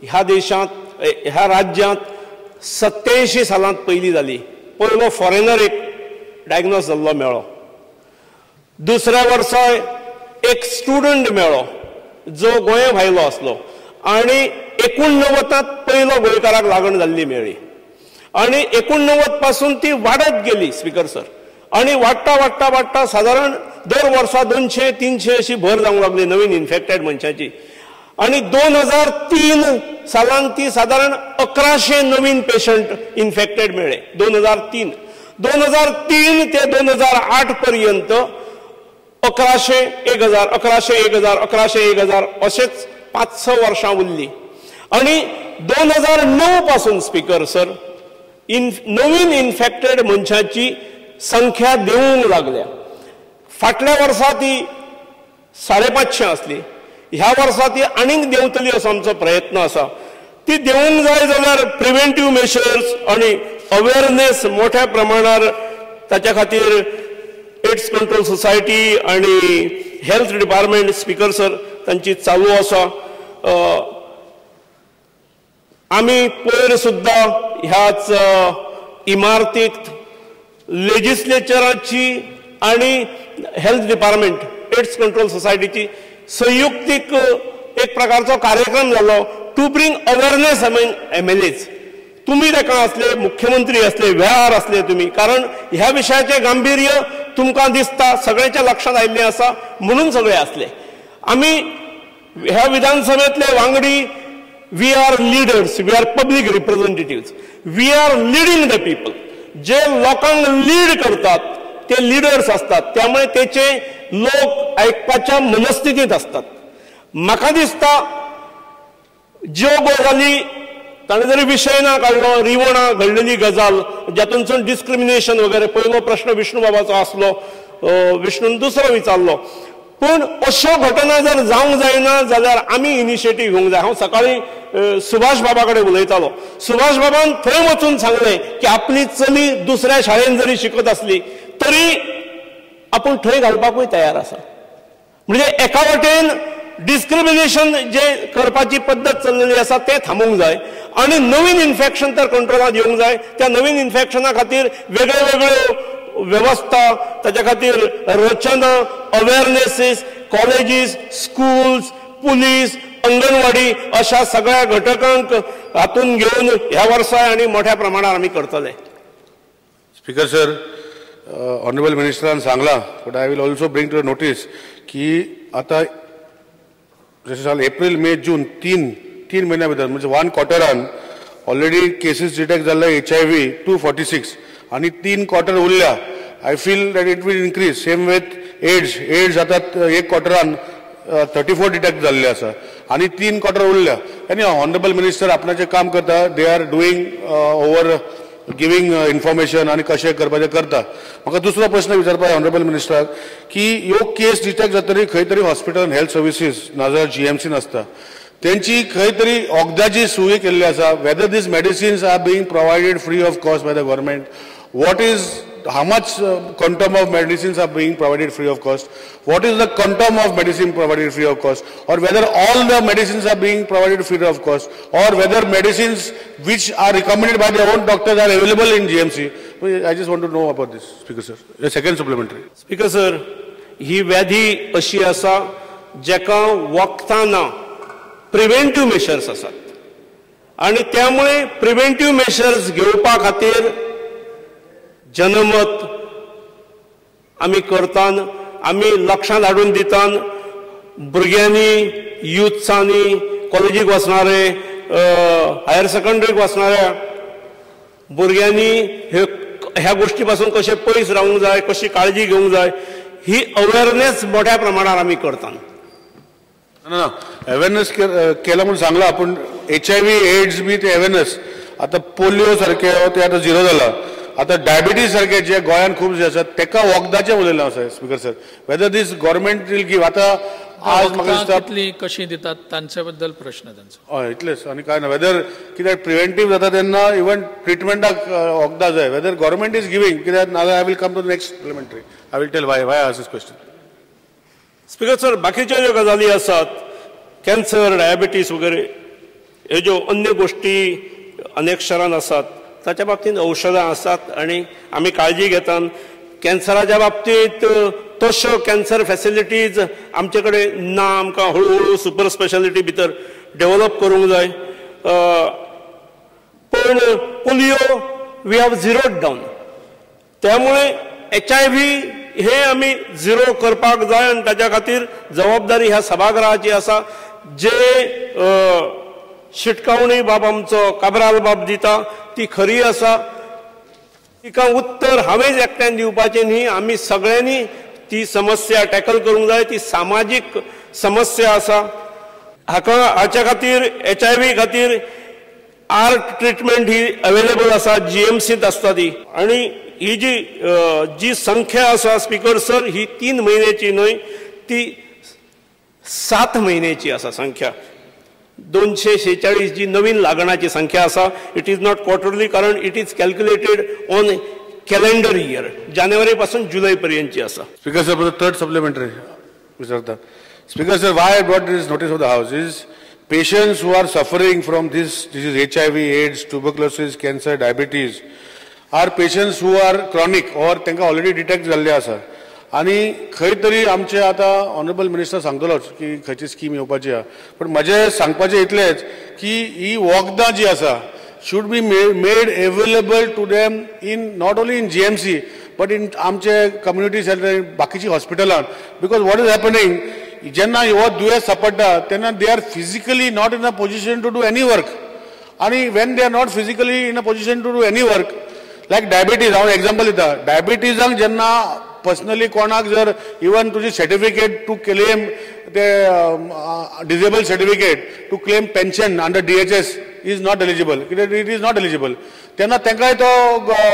ह्या देशांत, ह्या राज्यांत 87 सालांत पयली जाली. पयलो फॉरेनर एक डायग्नोज जाल्लो मेळ्ळो. दुसऱ्या वर्सा एक स्टुडंट मेळ्ळो जो गोंया भायलो आसलो आनी 89 पयलो गोंयकाराक लागण जाल्ली मेळ्ळी आनी 89 पासून ती वाडत गेली स्पीकर सर. आनी वाडटा वाडटा वाडटा सादारण दर वर्सा 200-300 अशी भर जावंक लागली नवीन इन्फेक्टेड मनशाची. आनी 2003 सालान ती सादारण 1100 नवीन पेशंट इन्फेक्टेड मेळ्ळे. 2003 ते 2008 पर्यंत 1100, 1000, 1100, 1000, 1100, 1000 अशेच 5-6 वर्सां उरली. आनी 2009 पासून स्पीकर सर नवीन इन्फेक्टेड मनशाची संख्या देवूंक लागल्या. फाटल्या वर्सा ती 550 आसली, ह्या वर्सा ती आनीक देंवतली असो आमचो प्रयत्न आसा. ती देवूंक जाय जाल्यार प्रिवेंटीव मेजर्स आनी अवेरनेस मोठ्या प्रमाणार ताच्या खातीर एड्स कंट्रोल सोसायटी आनी हेल्थ डिपार्टमेंट स्पीकर सर तांची चालू आसा. आमी पयर सुद्दां ह्याच इमारतीत लेजिस्लेचराची आनी हेल्थ डिपार्टमेंट एड्स कंट्रोल सोसायटीची संयुक्तीक एक प्रकारचो कार्यक्रम जालो to bring awareness among MLAs. तुमी ताका आसले, मुख्यमंत्री आसले, वेळार आसले तुमी, कारण ह्या विशयाचें गांभीर्य तुमकां दिसता, सगळ्यांच्या लक्षांत आयिल्लें आसा म्हणून सगळे आसले. आमी ह्या विधानसभेंतले वांगडी, we are leaders, we are public representatives, we are leading the people. जे लोकांक लीड करतात ते लिडर्स आसतात, त्यामुळे तेचे लोक आयकपाच्या मनस्थितींत आसतात. म्हाका दिसता ज्यो गजाली ताणें जरी विशय ना काडलो, रिवणा घडलेली गजाल जातूनसून डिस्क्रिमिनेशन वगैरे, पयलो प्रश्न विष्णू बाबाचो आसलो, विष्णून दुसरो विचारलो. पूण अश्यो घटना जर जावंक जायना जाल्यार आमी इनिशिएटीव घेवंक जाय. हांव सकाळीं सुभाष बाबा कडेन उलयतालो, सुभाष बाबान थंय वचून सांगलें की आपली चली दुसऱ्या शाळेन जरी शिकत आसली तरी आपूण थंय घालपाकूय तयार आसा. म्हणजे एका वटेन डिस्क्रिमिनेशन जे करपाची पद्दत चल्लेली आसा तें थांबोवंक जाय आनी नवीन इन्फेक्शन तर कंट्रोलांत येवंक जाय. त्या नवीन इन्फेक्शना खातीर वेगळ्यो वेगळ्यो वेवस्था, ताच्या खातीर रचना, अवेरनेसीस, कॉलेजीस, स्कूल्स, पुलीस, अंगणवाडी अशा सगळ्या घटकांक हातून घेवन ह्या वर्सा आनी मोठ्या प्रमाणात आमी करतले. स्पीकर सर, ऑनरेबल मिनिस्टरान सांगला, but I will also bring to notice की आतां जशें साल एप्रील, मे, जून तीन म्हयन्या भितर म्हणजे 1 क्वॉर्टरान ऑलरेडी केसीस डिटेक्ट जाल्ले HIV 246 आनी 3 क्वॉर्टर उरल्या. I feel that it will increase. Same with AIDS, AIDS आतां 1 क्वॉर्टरान 34 डिटेक्ट जाल्ले आसा आनी 3 क्वॉर्टर उरल्या. आनी ऑनरेबल मिनिस्टर आपणाचें काम करता, they are doing over giving information आनी कशें करपाचें करता. म्हाका दुसरो प्रश्न विचारपाक ऑनरेबल मिनिस्टराक की ह्यो केस डिटेक्ट जातरी खंय तरी हॉस्पिटल हेल्थ सर्विसीस नाजाल्यार GMC आसता, तेंची खंय तरी वखदाची सोय केल्ली आसा, whether these medicines are being provided free of cost by the government, what is how much quantum of medicines are being provided free of cost, what is the quantum of medicine provided free of cost, or whether all the medicines are being provided free of cost, or whether medicines which are recommended by their own doctors are available in GMC. I just want to know about this, Speaker sir. The second supplementary. Speaker sir, ही व्याधी अशी आसा जेका वखदां ना, preventive measures आसात आनी त्यामुळे preventive measures घेवपा खातीर जनमत आमी करतान, आमी लक्षांत हाडून दितान भुरग्यांनी, युथ्सांनी, कॉलेजीक वचणारे, हायर सेकंडरीक वचणाऱ्या भुरग्यांनी ह्या गोष्टी पासून कशें पयस रावंक जाय, कशी काळजी घेवंक जाय, ही अवेरनेस मोठ्या प्रमाणात आमी करतान. ना अवेरनेस केला म्हणून सांगला, पूण HIV AIDS बी ते अवेरनेस आतां पोलियो सारके ते आतां झिरो जाला, आतां डायबिटीज सारके जे गोंयांत खूब जे आसा तेका वखदाचें उलयलां आसा speaker sir, whether this government will give. आतां आज म्हाका दिसता कितली कशी दितात तांचे बद्दल प्रश्न तांचो. हय, इतलेच आनी काय ना. वेदर कित्याक प्रिवेंटीव जाता तेन्ना इवन ट्रिटमेंटाक वखदां जाय, वेदर गव्हर्मेंट is giving, कित्याक नाजाल्यार I will come to next supplementary, I will tell why I ask this question. Speaker sir, बाकीच्यो ज्यो गजाली आसात, कॅन्सर, डायबिटीज वगैरे, ह्यो ज्यो अन्य गोश्टी अनेक शहरान आसात ताच्या बाबतींत औषधां आसात आनी आमी काळजी घेतात. कॅन्सराच्या बाबतींत तश्यो कॅन्सर फॅसिलिटीज आमचे कडेन ना, आमकां हळूहळू सुपर स्पेशालिटी भितर डेव्हलप करूंक जाय. पण polio we have zeroed down, त्यामुळे HIV हे आमी झिरो करपाक जाय आनी ताच्या खातीर जबाबदारी ह्या सभागृहाची आसा. जे शिटकावणी बाब आमचो काब्राल बाब दिता ती खरी आसा, तिका उत्तर हांवेंच एकट्यान दिवपाचें न्ही, आमी सगळ्यांनी ती समस्या टॅकल करूंक जाय. ती सामाजीक समस्या आसा. हाका हाच्या खातीर HIV खातीर आर्ट ट्रिटमेंट ही अवेलेबल आसा, GMCंत आसता ती. आनी ही जी जी संख्या आसा स्पीकर सर, ही 3 म्हयन्याची न्हय, ती 7 म्हयन्याची आसा संख्या. 246 जी नवीन लागणाची संख्या आसा. It is not quarterly, कारण it is calculated on calendar year, जानेवारी पासून जुलय पर्यंतची आसा. स्पीकर सर, थर्ड सप्लिमेंटरी विचारता. Speaker sir, why I brought this notice of the house is patients who are suffering from this disease, HIV, AIDS, tuberculosis, cancer, diabetes, are patients who are chronic or तांकां already detect जाल्ले आसा. आनी खंय तरी आमचे आतां honourable minister सांगतलोच की खंयची स्कीम येवपाची आहा, पूण म्हजें सांगपाचें इतलेंच की ही वखदां जी आसा should be made available to them in not only in GMC but in आमचे कम्युनिटी सेंटर, बाकीची हॉस्पिटलान. Because what is happening, जेन्ना हो दुयेंस सापडटा तेन्ना they are physically not in a position to do any work. आनी when they are not physically in a position to do any work, like diabetes, हांव example दिता. डायबिटीजांक जेन्ना पर्सनली कोणाक जर इवन तुजी सर्टिफिकेट टू क्लेम ते disable certificate to claim pension under DHS is not eligible, कित्याक it is not eligible, तेन्ना तांकांय तो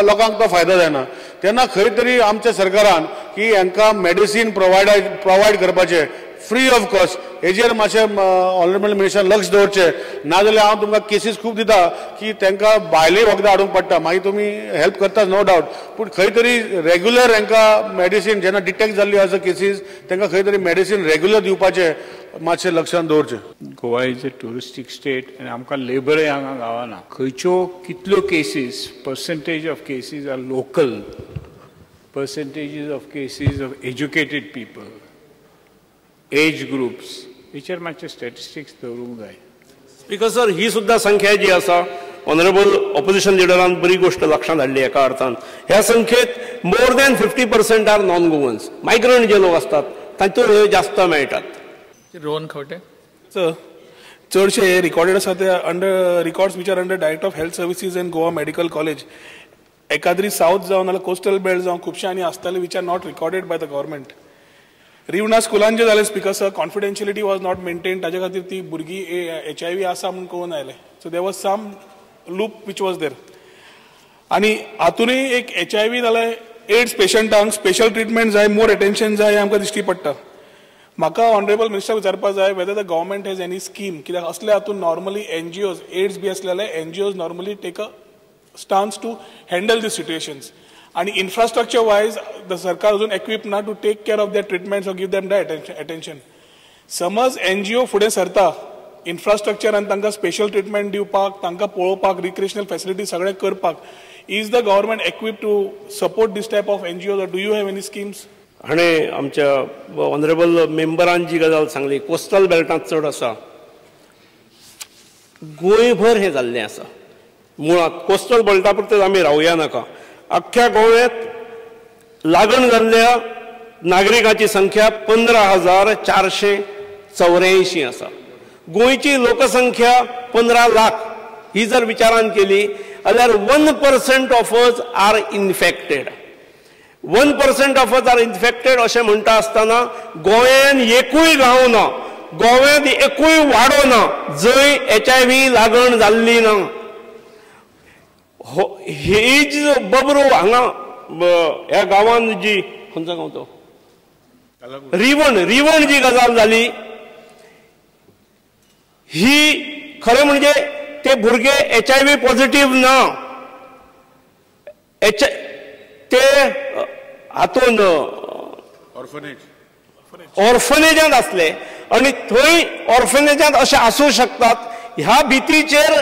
लोकांक तो फायदो जायना. तेन्ना खंय तरी आमच्या सरकारान की हांकां मेडिसीन प्रोवायड करपाचें फ्री ऑफ कॉस्ट, हेजेर मातशें ऑनरेबल मिनिस्टर लक्ष दवरचें. नाजाल्यार हांव तुमकां केसीस खूब दिता की तांकां भायलीं वखदां हाडूंक पडटा, मागीर तुमी हेल्प करतात नो डावट, पूण खंय तरी रेगुलर हांकां मेडिसीन जेन्ना डिटेक्ट जाल्ली आसा केसीस, तांकां खंय तरी मेडिसीन रेगुलर दिवपाचें मातशें लक्षांत दवरचें. Goa is a touristic state आनी आमकां लेबरय हांगा गावना. खंयच्यो कितल्यो cases, percentage of cases are local, percentages of cases of educated people, age groups, हेचेर मातशें स्टॅटिस्टिक्स दवरूंक जाय. स्पीकर सर, ही सुद्दां संख्या जी आसा ऑनरेबल ऑपोजिशन लिडरान बरी गोश्ट लक्षांत हाडली. एका अर्थान ह्या संख्येत more than 50% are non Goans, migrant जे लोक आसतात तांतूत हे जास्त मेळटात. रोहन खवटे. सर, चडशे हे रिकॉर्डेड आसा ते under records which are under director of health services and Goa medical college. एकाद्री south जावं नाल्यार कोस्टल बेल्ट जावं खुबशे आनी आसताले which are not recorded by the government. Rivna स्कुलान जे जालें speaker sir, confidentiality was not maintain, ताजे खातीर ती भुरगीं HIV आसा म्हूण कळून आयलें. So there was some loop which was there. आनी हातूनय एक HIV जाल्यार एड्स पेशंटांक स्पेशल ट्रिटमेंट जाय, मोर अटेन्शन जाय, हें आमकां दिश्टी पडटा. म्हाका ऑनरेबल मिनिस्टर विचारपाक जाय whether the government has any scheme, कित्याक असले हातून नॉर्मली NGOs, AIDS बी आसले जाल्यार NGOs normally take a stance to handle these situations. आनी इन्फ्रास्ट्रक्चर वायज the सरकार अजून एक्विप ना to take care of their treatments or give them the attention. समज NGO फुडें सरता इन्फ्रास्ट्रक्चर आनी तांकां स्पेशल ट्रिटमेंट दिवपाक, तांकां पळोवपाक, रिक्रिएशनल फॅसिलिटी सगळें करपाक, is the government equip to support this type of NGOs or do you have any schemes? हाणें आमच्या ऑनरेबल मेंबरान जी गजाल सांगली, कोस्टल बेल्टांत चड आसा, गोंयभर हें जाल्लें आसा. मुळांत कोस्टल बेल्टा पुरतेच आमी रावया नाका. अख्ख्या गोव्यात लागण जाल्ल्या नागरिकांची संख्या 15,484 आसा. गोंयची लोकसंख्या 15 लाख ही जर विचारान केली जाल्यार 1% of us are infected. 1% of us are infected अशें म्हणटा आसतना गोंयान एकूय गांव ना, गोव्यांत एकूय वाडो ना जंय HIV लागण जाल्ली ना. ही जी बबरू हांगा ह्या गांवान जी खंयचो गांव तो रिवण, रिवण जी गजाल जाली ही खरें म्हणजे ते भुरगे HIV positive ना, ते हातून ऑर्फनेजांत आसले आनी थंय ऑर्फनेजांत अशें आसूं शकतात ह्या भितीचेर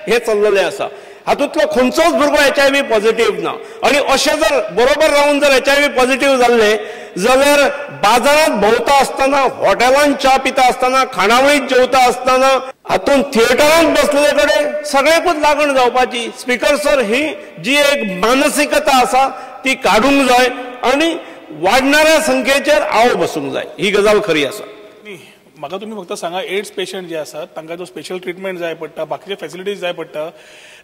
हे चल्लेलें आसा. हातूंतलो खंयचोच भुरगो HIV positive ना आनी अशें जर बरोबर रावन जर HIV positive जाल्ले जाल्यार बाजारांत भोंवता आसतना, हॉटेलांत च्या पिता आसतना, खाणावळींत जेवता आसतना, हातूंत थिएटरांत बसलेले कडेन सगळ्याकूच लागण जावपाची. स्पीकर सर, ही जी एक मानसिकता आसा ती काडूंक जाय आनी वाडणाऱ्या संख्येचेर आव बसूंक जाय. ही गजाल खरी आसा. म्हाका तुमी फक्त सांगा, एड्स पेशंट जे आसात तांकां जो स्पेशल ट्रिटमेंट जाय पडटा, बाकीचे फॅसिलिटीज जाय पडटा,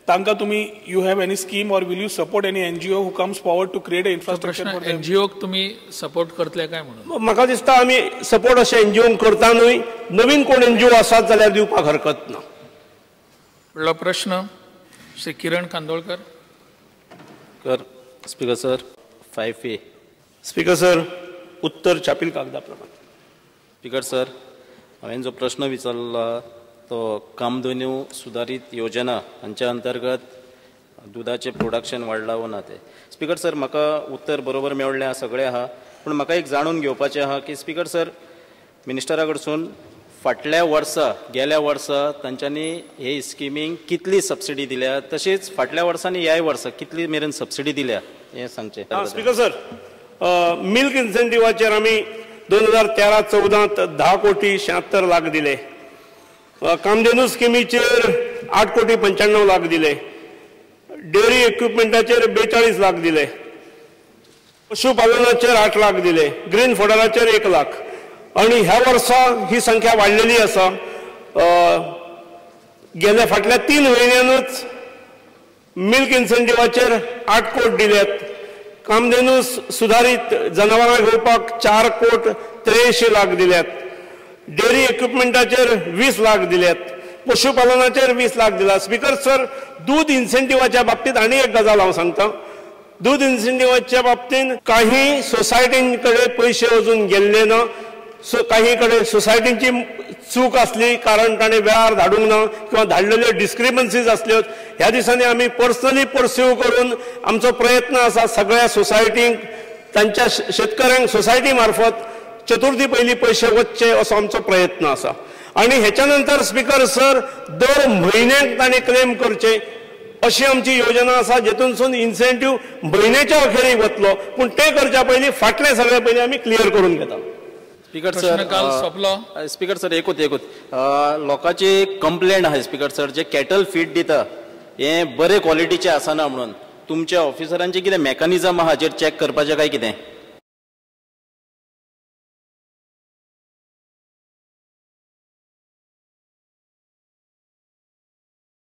तांकां तुमी you have any scheme or will you support any NGO who comes forward to create a infrastructure? एनजीओक तुमी सपोर्ट करतले काय म्हणून? म्हाका दिसता आमी सपोर्ट अशें एनजीओक करता न्हय. नवीन कोण एनजीओ आसात जाल्यार दिवपाक हरकत ना. फुडलो प्रश्न श्री किरण कांदोळकर. कर speaker sir 5A. Speaker sir, उत्तर छापील कागदा प्रमाण. स्पीकर सर, हांवें जो प्रश्न विचारला तो कामधेनू सुधारीत योजना हांच्या अंतर्गत दुदाचें प्रोडक्शन वाडलां वो ना तें. स्पीकर सर, म्हाका उत्तर बरोबर मेळ्ळें आहा, सगळें आहा, पूण म्हाका एक जाणून घेवपाचें आहा की स्पीकर सर, मिनिस्टरा कडसून फाटल्या वर्सा, गेल्या वर्सा तांच्यांनी हे स्किमींक कितली सबसिडी दिल्या, तशीच फाटल्या वर्सा आनी ह्याय वर्सा कितली मेरेन सबसिडी दिल्या हें सांगचें. स्पीकर सर, मिल्क इन्सेंटिवाचेर आमी 2013-14 10 कोटी 76 लाख दिले. कामधेनू स्किमीचेर 8 कोटी 95 लाख दिले. डेअरी इक्विपमेंटाचेर 42 लाख दिले. पशुपालनाचेर 8 लाख दिले. ग्रीन फॉडराचेर 1 लाख. आनी ह्या वर्सा ही संख्या वाडलेली आसा. गेल्या फाटल्या 3 म्हयन्यानूच मिल्क इन्सेंटिवाचेर 8 कोटी दिल्यात. कामधेनू सुधारीत जनावरां घेवपाक 4 कोटी 83 लाख दिल्यात. डेअरी इक्विपमेंटाचेर 20 लाख दिल्यात. पशुपालनाचेर 20 लाख दिला. स्पीकर सर, दूद इन्सेंटिवाच्या बाबतींत आनी एक गजाल हांव सांगता. दूद इन्सेंटिवाच्या बाबतींत काही सोसायटीं कडेन पयशे अजून गेल्ले ना. सो काही कडेन सोसायटींची चूक आसली कारण ताणें वेळार धाडूंक ना किंवा धाडलेल्यो डिस्क्रिपन्सीज आसल्यो. ह्या दिसांनी आमी पर्सनली पर्स्यू करून आमचो प्रयत्न आसा सगळ्या सोसायटींक, तांच्या शेतकऱ्यांक सोसायटी मार्फत चतुर्थी पयलीं पयशे वचचे असो आमचो प्रयत्न आसा. आनी हेच्या नंतर स्पीकर सर, दर म्हयन्याक ताणें क्लेम करचें अशी आमची योजना आसा, जेतूनसून इन्सेंटीव म्हयन्याच्या अखेरीक वतलो. पूण तें करच्या पयलीं फाटलें सगळें पयलीं आमी क्लियर करून घेता. स्पीकर सर, स्पीकर सर, एकूच लोकांची कंप्लेंट आहा स्पीकर सर, जे कॅटल फीड दिता हें बरे क्वॉलिटीचें आसना म्हणून तुमच्या ऑफिसरांचे कितें मेकॅनिजम आहा जेर चॅक करपाचें काय कितें?